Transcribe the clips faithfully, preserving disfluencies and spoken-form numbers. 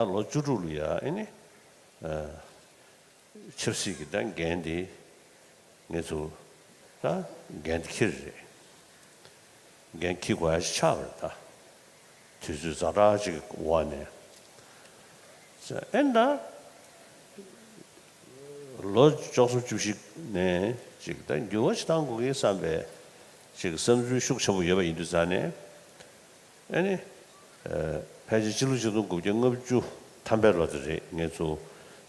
ད་ལོ་བཅུ་དྲུག་ལ་ཡ་ཨེ་ནི་ཆབ་སྲིད་ཀྱི་ད་འགན་དེ་ངེད་ཚོ་ད་འགན་དེ་འཁྱེར་རེད། འགན་འཁྱེར་དགོས་ཡ་ཞིག་ཆགས་པ་རེད་ད། དུས་ཚོད་ཛ་དྲག་ཅིག་འོག་ནས། ཨེ་ད་ལོ་བཅུ་གསུམ་བཅུ་བཞི་ནས་ཅིག་ད་འགྱུར་བ་ཞིག་གཏང་དགོས་ཀྱི་བསམ་པའི་ཅིག་བསམ་ཚུལ་ཤུགས་ཆེན་པོ་ཡོད་པ་ཡིན་དུས་ཙང་ནས། ཨེ་ནི། ཕལ་ཆེར་ཕྱི་ལོ་ཆིག་སྟོང་དགུ་བརྒྱ་ལྔ་བཅུ་ཐམ་པའི་ལོ་དེ་རེད། ངེད་ཚོ་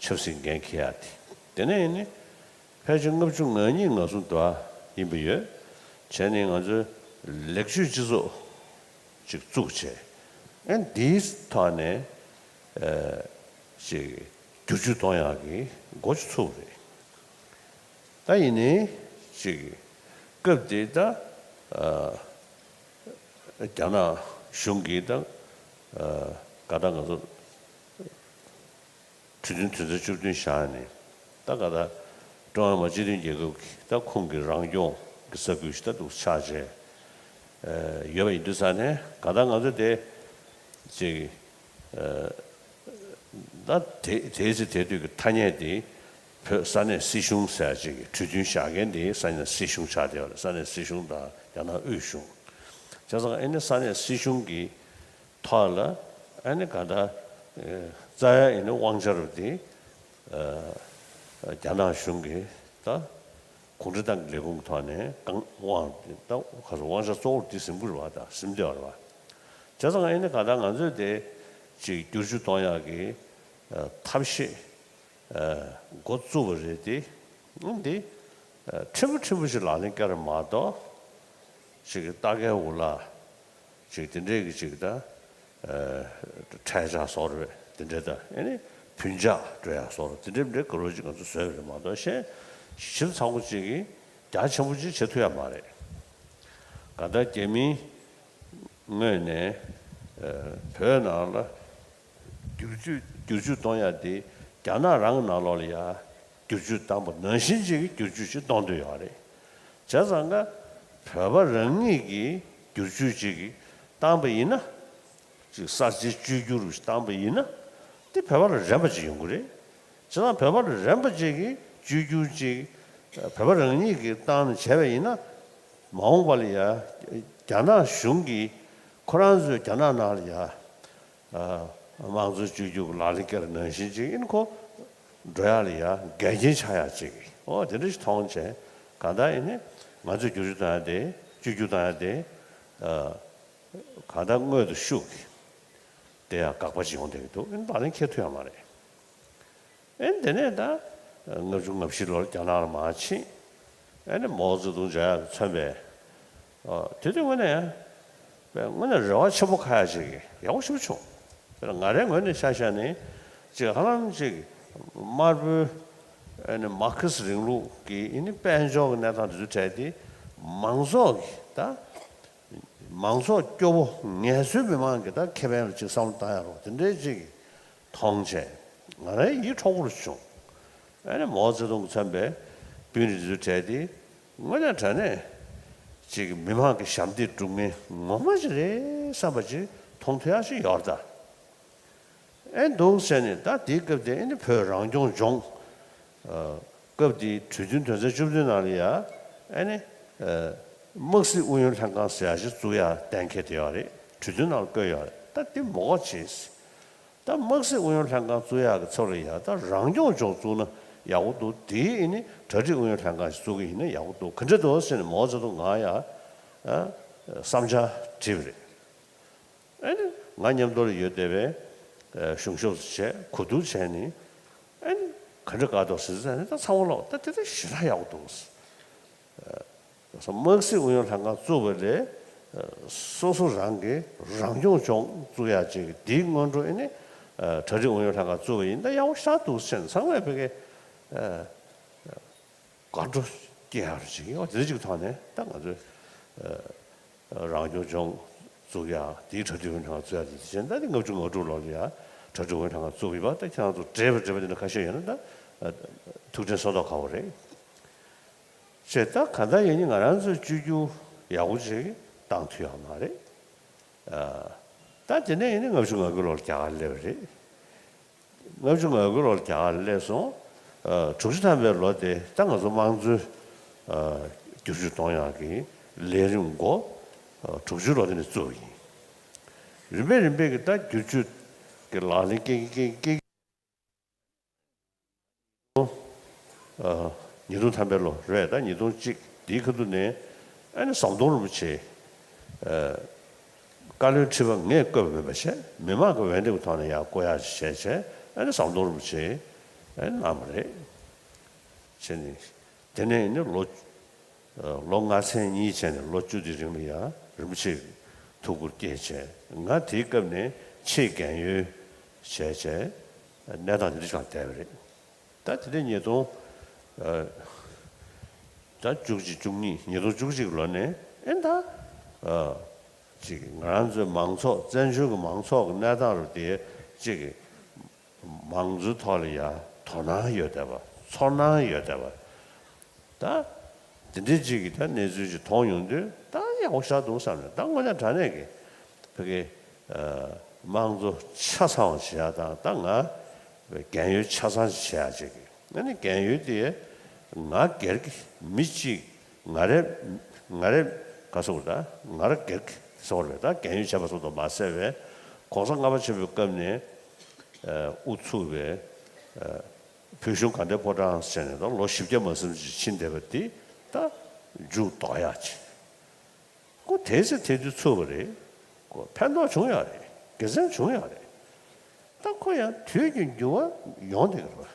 ཆབ་སྲིད་འགན་འཁྱེར་ཡ་དེ། དེ་ནས་ཨེ་ནི། ཕལ་ཆེར་ལྔ་བཅུ་ང་གཉིས་ང་གསུམ་དུ་ཡིན་པ་ཡོད། བྱས་ནས་ང་ཚོས་ལེགས་བཅོས་སྤྱི་ཚོགས་ཅིག་བཙུགས་བྱས། ཨེ་འདིའི་ཐོག་ནས་ཨེ་ཅིག་བསྒྱུར་བཅོས་གཏོང་ཡག་གི་འགོ་ཅིག་ཚུགས་པ་རེད། ད་ཡིན་ནའི་ཅིག་སྐབས་དེ་ད་ཨ་རྒྱ་ནག་གཞུང་གིས་ད་ཨ་ག་ད་ང་ཚོ་གྲོས་མཐུན་དོན་ཚན་བཅུ་བདུན་བཞག་ནས་ད་ག་ད་ཀྲུང་དབྱང་མ་སྤྱི་མཐུན་རྒྱལ་ཁབ་ཀྱི་ད་ཁོང་གི་རང་སྐྱོང་གི་ས་ཁུལ་ཞིག་ད་འདུག་ཆགས་བྱས་ཨ་ཡོད་པ་ཡིན་དུས་ཙང་ནས་ག་ད་ང་ཚོ་དེ་ཅིག་ཨ་ད་དེ་དེའི་ཚེ་དེ་དུས་ཀྱི་ཐ་སྙད་དེ་བོད་ས་གནས་སྲིད་གཞུང་ཟེར་ཡ་ཅིག་གི་གྲོས་མཐུན་བཞག་མཁན་དེ་ས་གནས་སྲིད་གཞུང་ཆགས་བསྡད་ཡོད་རེད། ས་གནས་སྲིད་གཞུང་དང་རྒྱ་ནག་དབུས་གཞུང་བྱས་ཙང་ཨེ་ནི་ས་གནས་སྲིད་གཞུང་གི་ཐོག་ལ་ཨ་ནི་ག་ད་རྩ་ཡ་ཨེ་ནི་དབང་ཆ་རུ་དེ་རྒྱ་ནག་གཞུང་གིས་ད་གུང་ཁྲན་ཏང་གི་ལས་ཁུངས་ཐོག་ནས་གང་དབང་ད་ག་སོ་དབང་ཆ་གཙོ་བོར་དེ་ཟིན་དགོས་རེད་བ། ད་ཟིན་བསྡད་པ་རེད་བ། བྱས་ཙང་ཨེ་ནི་ག་ད་ང་ཚོས་དེ་ཅིག་བསྒྱུར་བཅོས་གཏོང་ཡག་གི་ཐབས་ཤེས་འགོ་བཙུགས་པ་རེད་དེ། འདི་ཕྲན་བུ་ཕྲན་བུ་ཞིག་ལག་ལེན་བཀལ་རེད་མ་གཏོགས་ཅིག་ལྟ་སྐལ་འུ་ལག་ཅིག་དེ་འདྲས་ཀྱི་ཅིག་ད་ཨ་འཕྲལ་ཆག་བཟོ་རེད་དེ་འདྲས་ད་ཨེ་ནི་བུན་འཇགས་སྤྲོད་ཡག་བཟོ་རེད་དེ་འདྲས་འདྲས་དགའ་རོགས་ཅིག་ང་ཚོ་བཟོས་པ་རེད་མ་གཏོགས་གཞན་ཞིབ་ཚགས་པོ་ཅིག་གིས་རྒྱ་ཆེན་པོ་ཅིག་བྱེད་ཐུབ་ཡག་མ་རེད། ག་ད་རྒྱ་མིའི་ངོས་ནས་ཨ་བོད་ནང་ལ་བསྒྱུར་བཅོས་བསྒྱུར་བཅོས་གཏོང་ཡག་དེ་རྒྱ་ནག་རང་གི་ནང་ལོགས་ལ་ཡ་བསྒྱུར་བཅོས་བཏང་པ་ནང་བཞིན་ཅིག་གི་བསྒྱུར་བཅོས་ཅིག་གཏོང་འདོད་ཡོད་རེད། བྱས་ཙང་ཀ་བོད་པ་རང་ཉིད་ཀྱིས་བསྒྱུར་བཅོས་ཅིག་བཏང་པ་ཡིན་ན། ཅིག་གསར་བརྗེ་བཅོས་བསྒྱུར་བཏང་པ་ཡིན་ན་དེ་བོད་པ་ལ་རན་པ་ཅིག་ཡོང་གི་རེད། བྱས་ཙང་བོད་པ་ལ་རན་པ་ཅིག་གིས་བཅོས་བསྒྱུར་ཅིག་བོད་པ་རང་ཉིད་ཀྱིས་བཏང་ནས་བྱས་པ་ཡིན་ན་མ་འོངས་པ་ལ་ཡ་རྒྱ་ནག་གཞུང་གིས་ཁོ་རང་ཚོའི་རྒྱ་ནག་ནང་ལ་ཡ་དམངས་གཙོ་བཅོས་བསྒྱུར་གྱི་ལག་ལེན་བཀལ་ནང་བཞིན་ཅིག་ཡིན་ཁོ་འགྲོ་ཡག་ལ་ཡ་འགལ་རྐྱེན་ཆགས་ཡག་ཅིག་ཨོ་དེ་འདྲ་ཞིག་མཐོང་བྱས་གང་ལྟར་ཡིན་ནི་ང་ཚོས་བསྒྱུར་བཅོས་བཏང་ཡག་དེ་བཅོས་བསྒྱུར་བཏང་ཡག་དེ། གང་ལྟར་སྔོན་དུ་ཤུགས་ཀྱིས་དེ་ཡང་དགག་པ་ཅིག་ཡོང་བསྡད་ཀྱི་འདུག་ཨེ་ནི་ལག་ལེན་འཁེལ་ཐུབ་ཡག་མ་རེད། ཨེ་ནི་དེ་ནས་ད་ལྔ་བཅུ་ང་བཞི་ལོར་རྒྱ་ནག་ལ་མར་ཕྱིན། ཨེ་ནི་མའོ་ཙེ་ཏུང་མཇལ་ཡག་གི་མཚོན་པའི་དེ་དུས་དངོས་གནས་ཡང་དངོས་གནས་རེ་བ་ཆེན་པོ་ཁ་ཡག་ཅིག་ཡག་པོ་ཞེ་པོ་བྱུང་། དཔེར་ན་ང་རའི་ངོས་ནས་ཆ་བཞག་ནས་ཅིག་ཧ་ལམ་ཅིག་དམར་པོའི་ཨེ་ནི་མར་ཁེ་སི་རིང་ལུགས་ཀྱི་ཨེ་ནི་དཔལ་འབྱོར་གྱི་གནས་སྟངས་དེ་ཚོའི་གྲས་དེ་མང་ཚོགས་ཀྱི་ད། མང་ཚོགས་སྐྱོ་བོ་ངལ་གསོའི་མི་མང་གི་ད་ཁེ་ཕན་ལ་ཅིག་བསམ་བློ་བཏང་ཡ་རོགས་དེ་འདྲའི་ཅིག་མཐོང་བྱས་ང་རའི་ཡིད་འཕྲོག་པོ་རུ་བྱུང་། ཨ་ནི་མའོ་ཙེ་ཏུང་གིས་མཚོན་པའི་དཔོན་རིགས་དེ་ཚོའི་གྲས་དེ་དངོས་གནས་དྲང་གནས་ཅིག་མི་མང་གི་ཞབས་འདེགས་སྒྲུབ་མཁན་ངོ་མ་ཅིག་རེད་བསམ་པ་ཅིག་མཐོང་ཐུབ་ཡ་ཞིག་ཡོད་རེད་ད། ཨེ་འདུག་ཟེར་ནས་ད་དེའི་སྐབས་དེ་ཨེ་ནི་བོད་རང་སྐྱོང་ལྗོངས། ཨ་སྐབས་དེའི་གྲོས་མཐུན་དོན་ཚན་བཅུ་བདུན་ནང་ལ་ཡ་ཨེ་ནི་ཨ་དམག་སྲིད་ཨུ་ཡོན་ལྷན་ཁང་ཟེར་ཡ་ཞིག་བཙུགས་ཡ་གཏན་འཁེལ་བསྡད་ཡོད་རེད། གྲོས་མཐུན་ནང་ལ་བཀོད་ཡོད་རེད། ད་དེ་མོ་ག་བྱེད། ད་དམག་སྲིད་ཨུ་ཡོན་ལྷན་ཁང་བཙུགས་ཡག་གི་ཚབ་ལ་ཡ་ད་རང་སྐྱོང་ལྗོངས་བཙུགས་ན་ཡག་པོ་འདུག་དེའི་ཨེ་ནི་གྲ་སྒྲིག་ཨུ་ཡོན་ལྷན་ཁང་ཞིག་བཙུགས་གི་ཡིན་ན་ཡག་པོ་འདུག་ག་འདྲ་འདུག་ཟེར་ནས་མའོ་ཙེ་ཏུང་ང་ཡ་ཨ་བསམ་འཆར་བྲིས་པ་རེད། ཨ་ནི་ང་མཉམ་དུ་ལ་ཡོད་བསྡད་པའི་གཞུང་ཞབས་སུ་བྱས་གོ་བསྡུར་བྱས་ནས་ཨ་ནི་ག་འདྲ་དགའ་འདུག་ཟེར་ཟེར་ནས་ད་ཚང་མ་ལོག་ད་དེ་ད་ཞེ་དྲག་ཡག་པོ་འདུག་དམག་སྲིད་ཨུ་ཡོན་ལྷན་ཁང་བཙུགས་པ་ལས་སོ་སོ་རང་གི་རང་སྐྱོང་ལྗོངས་བཙུགས་ཡག་ཅིག་འདིའི་སྔོན་འགྲོ་ཨ་ནི་གྲ་སྒྲིག་ཨུ་ཡོན་ལྷན་ཁང་བཙུགས་པ་ཡིན་ད་ཡག་པོ་ཞེ་དྲག་འདུག་ཟེར་ནས་ཚང་མས་ཕ་གི་དགའ་སྤྲོ་སྐྱེ་ཡག་རེ་ཅིག་ཡོད་དེ་ཅིག་ཐོག་ནས་ད་ང་ཚོས་རང་སྐྱོང་ལྗོངས་བཙུགས་ཡག་དེའི་གྲ་སྒྲིག་ཨུ་ཡོན་ལྷན་ཁང་བཙུགས་ཡག་དེ་བྱས་ན་ད་དེ་ལྔ་བཅུ་ང་དྲུག་ལོ་ལ་ཡ་གྲ་སྒྲིག་ཨུ་ཡོན་ལྷན་ཁང་བཙུགས་ཡོད་པ་ད་ཁྱེད་རང་ཚོ་འབྲེལ་བ་འབྲེལ་བ་དེ་འདྲ་ཁ་ཤས་ཡོད་ན་ད་ཐུགས་དྲན་གསོ་ཐོག་ཁག་པོ་རེད། བྱས་ད་གང་ལྟར་ཡིན་ནི་ང་རང་ཚོས་བཅོས་བསྒྱུར་ཡག་པོ་ཅིག་བཏང་ཐུབ་ཡག་མ་རེད། ཨ་ད་དེ་ནས་ཡིན་ནི་ལྔ་བཅུ་ང་དགུ་ལོར་རྒྱ་གར་སླེབས་པ་རེད། ལྔ་བཅུ་ང་དགུ་ལོར་རྒྱ་གར་སླེབས་སོང་། ཨ། དྲུག་ཅུ་ཐམ་པའི་ལོ་དེ་ད་ང་ཚོ་དམངས་གཙོའི། ཨ། བསྒྱུར་བཅོས་གཏོང་ཡག་གི་ལས་རིམ་འགོ། ཨ། དྲུག་ཅུའི་ལོ་དེ་ནས་བཙུགས་པ་ཡིན། རིམ་པས་རིམ་པས་ཀྱི་ད་བསྒྱུར་བཅོས་ཀྱི་ལག་ལེན་སྐྱེལ་སྐྱེལ་སྐྱེལ། ཨ། ཉིས་སྟོང་ཐམ་པའི་ལོ་རེད། ད་ཉིས་སྟོང་གཅིག་དེའི་ཁ་ཐུག་ནས་ཨ་ནི་ཟམ་གདོང་རིན་པོ་ཆེ། ཨ། བཀའ་བློན་ཁྲི་པ་ངས་བསྐོས་པ་མིན་པ་བྱས། མི་མང་གི་འོས་འདེམས་ཀྱི་ཐོག་ནས་ཡར་བསྐོ་ཡག་ཅིག་བྱས་བྱས། ཨ་ནི་ཟམ་གདོང་རིན་པོ་ཆེ་ཨ་ནི་གནང་བ་རེད། བྱས་ནས་དེ་ནས་ནི་ལོ། ཨ། ལོ་ལྔ་ཚན་གཉིས་བྱས་ནས་ལོ་བཅུ་དེའི་རིང་ལ་ཡང་རིན་པོ་ཆེ་གི་ཐུགས་ཁུར་བསྐྱེད་བྱས། ང་དེའི་སྐབས་ནས་ཆེས་རྒན་ཡོལ་བྱས་བྱས་གནས་སྟངས་དེ་འདྲ་ཞིག་ལ་བསྡད་པ་རེད། ད་དེ་འདྲ་ཉིས་སྟོང་། ཨ། ད་བཅུ་གཅིག་བཅུ་གཉིས། ཉིས་སྟོང་བཅུ་གཅིག་ལོ་ནས་ཨེ་ད། ཨ། ཅིག་ང་རང་ཚོའི་མང་ཚོགས་བཙན་བྱོལ་གྱི་མང་ཚོགས་ཀྱི་གནས་སྟངས་རུ་དེ་ཅིག་མང་གཙོའི་ཐོག་ལ་ཡ་དོ་སྣང་ཡོད་བསྡད་པ། ཚོར་སྣང་ཡོད་བསྡད་པ། ད་དེ་འདྲའི་ཅིག་གི་ད་གནས་ཚུལ་ཅིག་མཐོང་ཡོང་དུས་ད་ཡག་པོ་ཞེ་དྲག་འདུག་བསམ་ནས། ད་དངོས་གནས་དྲང་གནས་ཀྱི་ཕ་གི། ཨ། དམངས་གཙོ་ཆ་ཚང་བ་བྱེད་ཡག་དང་། ད་ང་རྒན་ཡོལ་ཆ་ཚང་ཞིག་བྱེད་ཡག་ཅིག་གི། ཨ་ནི་རྒན་ཡོལ་དེ་ང་སྒེར་གྱི་མི་གཅིག་ང་རེ། ང་རེ་ག་ཟེར་དགོས་རེད། ད་ང་རང་སྒེར་གྱི་ཟེར་བ་རེད། ད་རྒན་ཡོལ་བྱས་པ་སོགས་དང་མ་ཟད་པའི་གོང་ས་ལྔ་པ་ཆེན་པོའི་སྐབས་ནས། ཨ། དབུ་ཚུགས་པའི། ཨ། བོད་གཞུང་དགའ་ལྡན་ཕོ་བྲང་ཟེར་ནས་ད་ལོ་བཞི་བརྒྱ་མ་ཟིན་ཅིག་ཕྱིན་བསྡད་པ་དེ་ད་མཇུག་ལྡོག་ཡག་ཅིག་ཁོ་དེ་ཚེ་དེ་དུས་ཚུགས་པ་རེད། ཁོ་ཕན་ཐོགས་བྱུང་ཡག་རེད། དགེ་མཚན་བྱུང་ཡག་རེད། ད་ཁོ་ཡང་དུས་ཀྱི་འགྱུར་བ་ཡོང་བསྡད་ཀྱི་རེད་པ།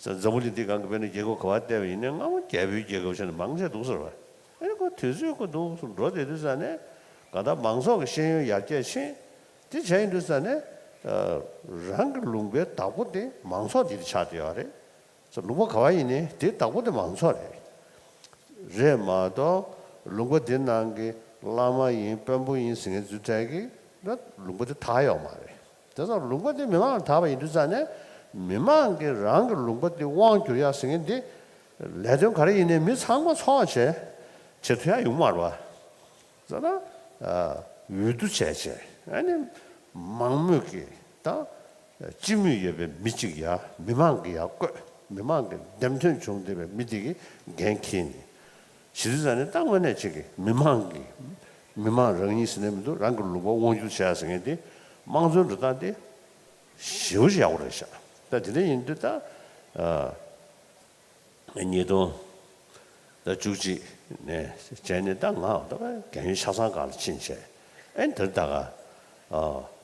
ས། འཛམ་བུ་གླིང་འདི་སྒང་གི་དཔེར་ན་རྒྱལ་ཁབ་ག་པར་བལྟས་པ་ཡིན་ནའི་སྔ་མོ་རྒྱལ་པོའི་རྒྱལ་ཁབ་བྱས་ནས་མང་ཆེ་འདུག་ཟེར་བ། ཨེ་ཁོ་དུས་ཚོད་ཁོ་འདུག་སེ་འགྲོ་བསྡད་དུས་ཙ་ནས་གང་ལྟར་མང་ཚོགས་ཀྱི་ཤེས་ཡོན་ཡར་རྒྱས་ཕྱིན། དེ་བྱས་ཡིན་དུས་ཙ་ནས། ཨ། རང་གི་ལུང་པའི་བདག་པོ་དེ་མང་ཚོགས་འདི་ཆགས་བསྡད་ཡོད་རེད། ལུང་པ་ག་པར་ཡིན་ནའི་དེའི་བདག་པོ་དེ་མང་ཚོགས་རེད། རེད་མ་གཏོགས་ལུང་པ་འདི་ནང་གི་བླ་མ་ཡིན། དཔོན་པོ་ཡིན་ཟེར་མཁན་ཚོའི་གྲས་ཀྱིས་ལུང་པ་དེ་དག་ཡོད་མ་རེད། དེ་ཙང་ལུང་པ་དེ་མི་མང་ལ་དག་པ་ཡིན་དུས་ཙ་ནས་མི་མང་གིས་རང་གི་ལུང་པ་དེ་དབང་བསྒྱུར་ཡག་ཟེར་མཁན་དེ་ལས་དོན་ག་རེ་ཡིན་ནའི་མི་ཚང་མ་ཚོགས་བྱས་བྱེད་ཐུབ་ཡག་ཡོང་མ་རེད་པ། ཟེར་ན། ཨ། འོས་བསྡུ་བྱས་བྱས། ཨ་ནི་མང་མོས་ཀྱིས་ད་སྤྱི་མོས་ཡོད་པའི་མི་གཅིག་ཡ་མི་མང་གིས་ཡར་བསྐོས། མི་མང་གི་འདེམས་ཐོན་བྱུང་བསྡད་པའི་མི་དེ་གིས་འགན་འཁྱེར་ནས་བྱེད་དུས་ཙ་ནས། ད་དངོས་གནས་ཅིག་གི་མི་མང་གི་མི་མང་རང་ཉིད་ཟེར་ནས་མི་འདུག་རང་གི་ལུང་པ་དབང་སྒྱུར་བྱས་ཟེར་མཁན་དེ་དམངས་གཙོའི་འགྲོ་སྟངས་དེ་ཞེ་པོ་ཅིག་ཡག་པོ་རེད་ཤག་ད་དེ་འདྲ་ཡིན་དུས་ད། ཨ། ཉིས་སྟོང་ད་བཅུ་གཅིག་ནས་བྱས་ནས་ད་ང་ད་རྒན་ཡོལ་ཆ་ཚང་སྒང་ལ་ཕྱིན་བྱས། ཨེ་འདིར་ད་ག། ཨ།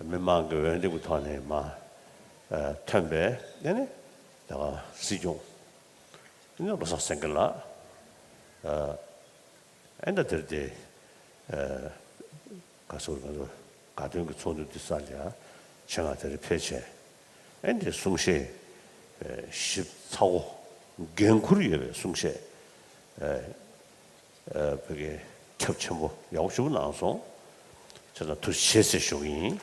མི་མང་གི་འོས་འདེམས་ཀྱི་ཐོག་ནས་མ། ཨ། ཐོན་པའི་ཨ་ནི་ད་ག་སྲིད་སྐྱོང་ཨ་ནི་བློ་བཟང་སེང་གེ་ལགས། ཨ། ཨེ་ད་དེར་དེ། ཨ། ག་ཟེར། ང་ཚོ་དགའ་སྟོན་གྱི་ཚོགས་འདུ་འདི་སར་ཡ་ཆེད་མངགས་དེར་ཕེབས་བྱས། ཨེ་འདི་གསུང་བཤད། ཨ། ཞིབ་ཚགས་པོ། འགན་ཁུར་ཡོད་པའི་གསུང་བཤད། ཨ། ཨ། ཕ་གི་ཁྱབ་ཆེན་པོ་ཡག་པོ་ཞེ་པོ་གནང་སོང་། བྱས་ཙང་ཐུགས་རྗེ་ཆེ་ཟེར་ཞུ་གི་ཡིན།